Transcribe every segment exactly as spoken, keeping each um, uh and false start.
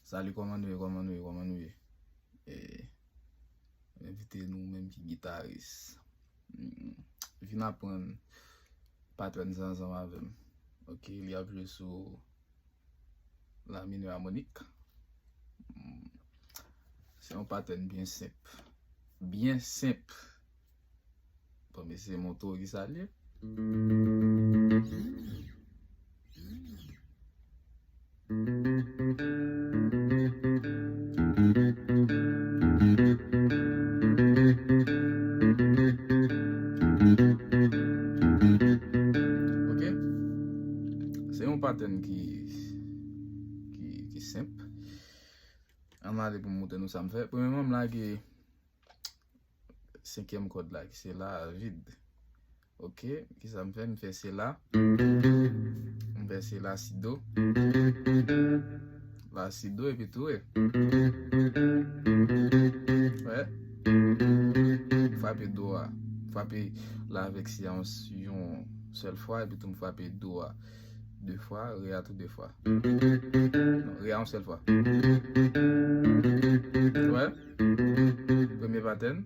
Salut, kòman nou ye, kòman nou ye, kòman nou ye? E, m envite nou menm ki gitaris. Mm, vin aprann patèn sa ansanm avè m. Ok, li ap jwe sou la minè amònik. Mm, se yon patèn byen senp. Byen senp. Bon, mesye, montre w ki sa l ye. Ok? Se yon patèn ki, ki, ki senp. Ann ale pou m montre nou sa m fè. Premyèman, m lage senkyèm kòd la, ki se la vid. Ok, kisa m fè? M fè se la. M fè se la si do. La si do epi tou re. Wè. M frape do a. M frape la avèk si a yon, yon sèl fwa epi tou m frape do a de fwa, re a tou de fwa. Non, re a yon sèl fwa. Wè. Premye patèn.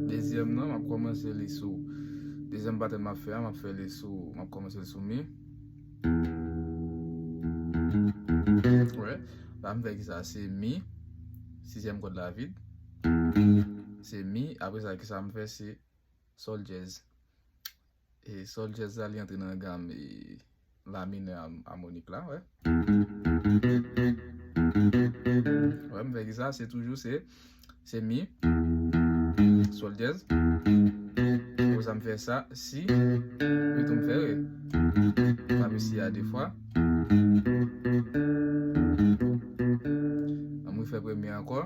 Dezyèm nan, m ap kòmanse li sou. Dezyèm patèn m ap fè a, m ap fè li sou. M ap kòmanse li sou mi. Wè. La, m fè kisa? Se mi. Sizyèm kòd la vid. Se mi. Apre sa, kisa m fè? Se sòl dyèz. E sòl dyèz la, li antre nan gam, e, la minè am-, amònik la, wè. Wè, m fè kisa? Se toujou, se, se mi, sòl dyèz. Pou sa m fè sa, si, epi tou m fè re. Frape si a de fwa. Ann refè premye ankò.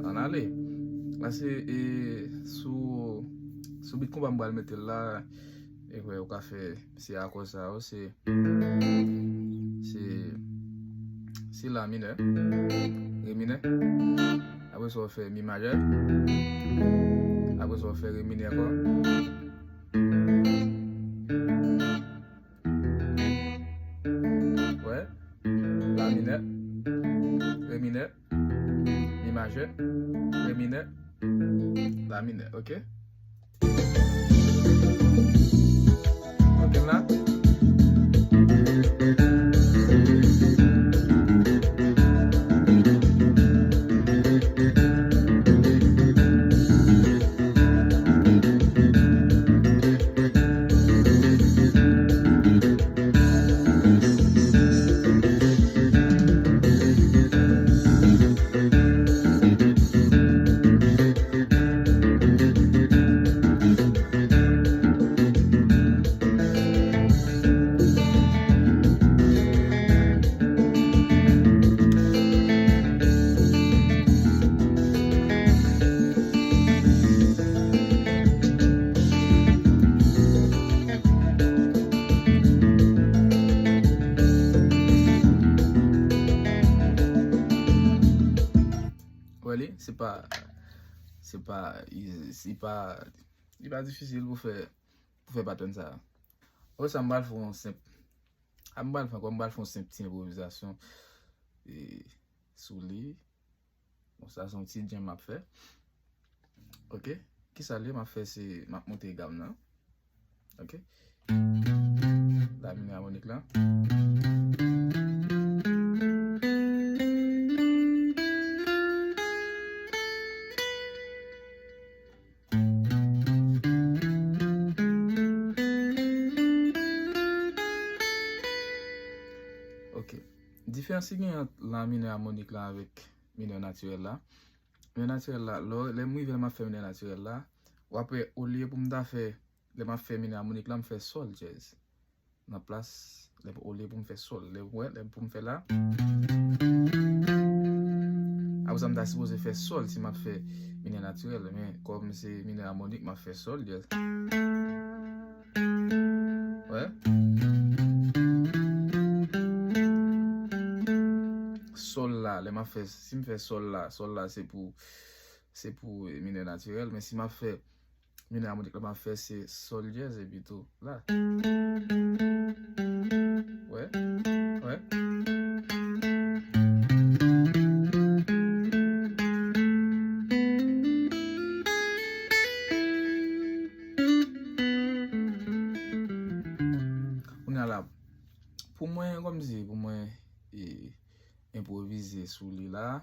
Ann ale. La se, e, sou, sou bit konpa m pral mete l la. E wè, ou ka fè, se akò sa yo, se, se, se la minè, re minè. Apre sa, w fè mi majè. Apre sa, w fè re minè ankò. Wè. La minè. Re minè. Mi majè. Re minè. La minè. Ok? Ok, la. Wè li, se pa, se pa, se pa, li pa difisil pou fè, pou fè patèn sa a. Apre sa, m pral fè yon senp, a, m pral fè ankò, m pral fè yon senp ti enpwovizasyon, e, sou li. Bon, sa se yon ti djam m ap fè. Ok. Kisa l ye? M ap fè se, m ap monte gam nan. Ok. La minè amònik la. Ok. Diferans ki gen ant la minè amònik la avèk minè natirèl la. Minè natirèl la, lò, lè m rive, lè m ap fè minè natirèl la, w ap wè, olye pou m ta fè, lè m ap fè minè amònik la, m fè sòl dyèz. Nan plas, lè, olye pou m fè sòl, lè, wè, lè pou m fè la. Apre sa, m ta sipoze fè sòl si m ap fè minè natirèl, men kòm se minè amònik, m ap fè sòl dyèz. Wè. Sòl la, lè m ap fè, si m fè sòl la, sòl la se pou, se pou minè natirèl, men si m ap fè minè amonik la, m ap fè se sòl dyèz epi tou la. Wè, wè. Kounye a la, pou mwen, kòmsi, pou mwen, e, enpwovize sou li la.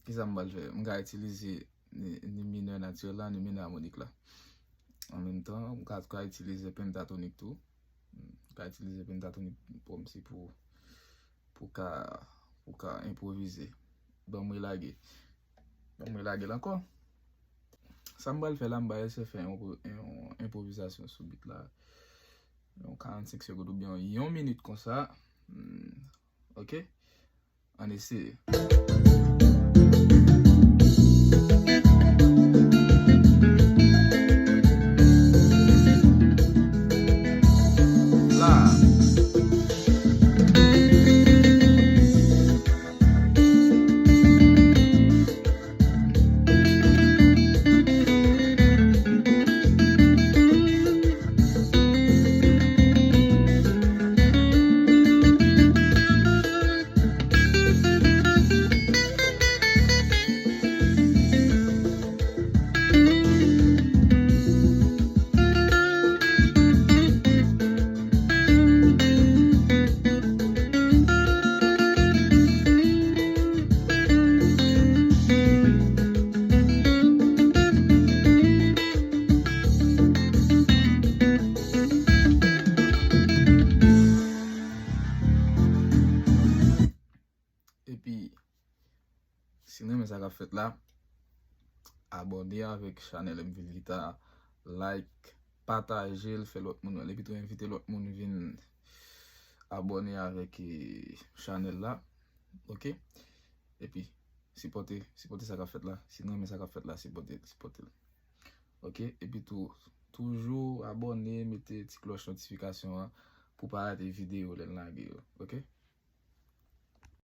Kisa m pral fè? M ka itilize ni, ni minè natirèl la, ni minè amonik la. An menm tan, m ka, ka itilize pentatonik tou. M ka itilize pentatonik kòmsi pou, pou ka, pou ka enpwovize. Ban m relage. Ban m relage l ankò. Sa m pral fè la, m pral eseye fè yon, yon enpwovizasyon sou bit la. Yon karannsenk segonn oubyen yon minit konsa. Hmm, ok? Ann eseye. La. Epi, si n renmen sa k ap fèt la, abòne avèk chanèl M Ville Guitar, like, pataje l, fè lòt moun wè l. Epi tou envite lòt moun vin abòne avèk, e, chanèl la. Ok? Epi, sipòte, sipòte sa k ap fèt la. Si n renmen sa k ap fèt la, sipòte, sipòte l. Ok? Epi tou, toujou abòne, mete ti klòch notifikasyon an pou pa rate videyo lè n lage yo. Ok?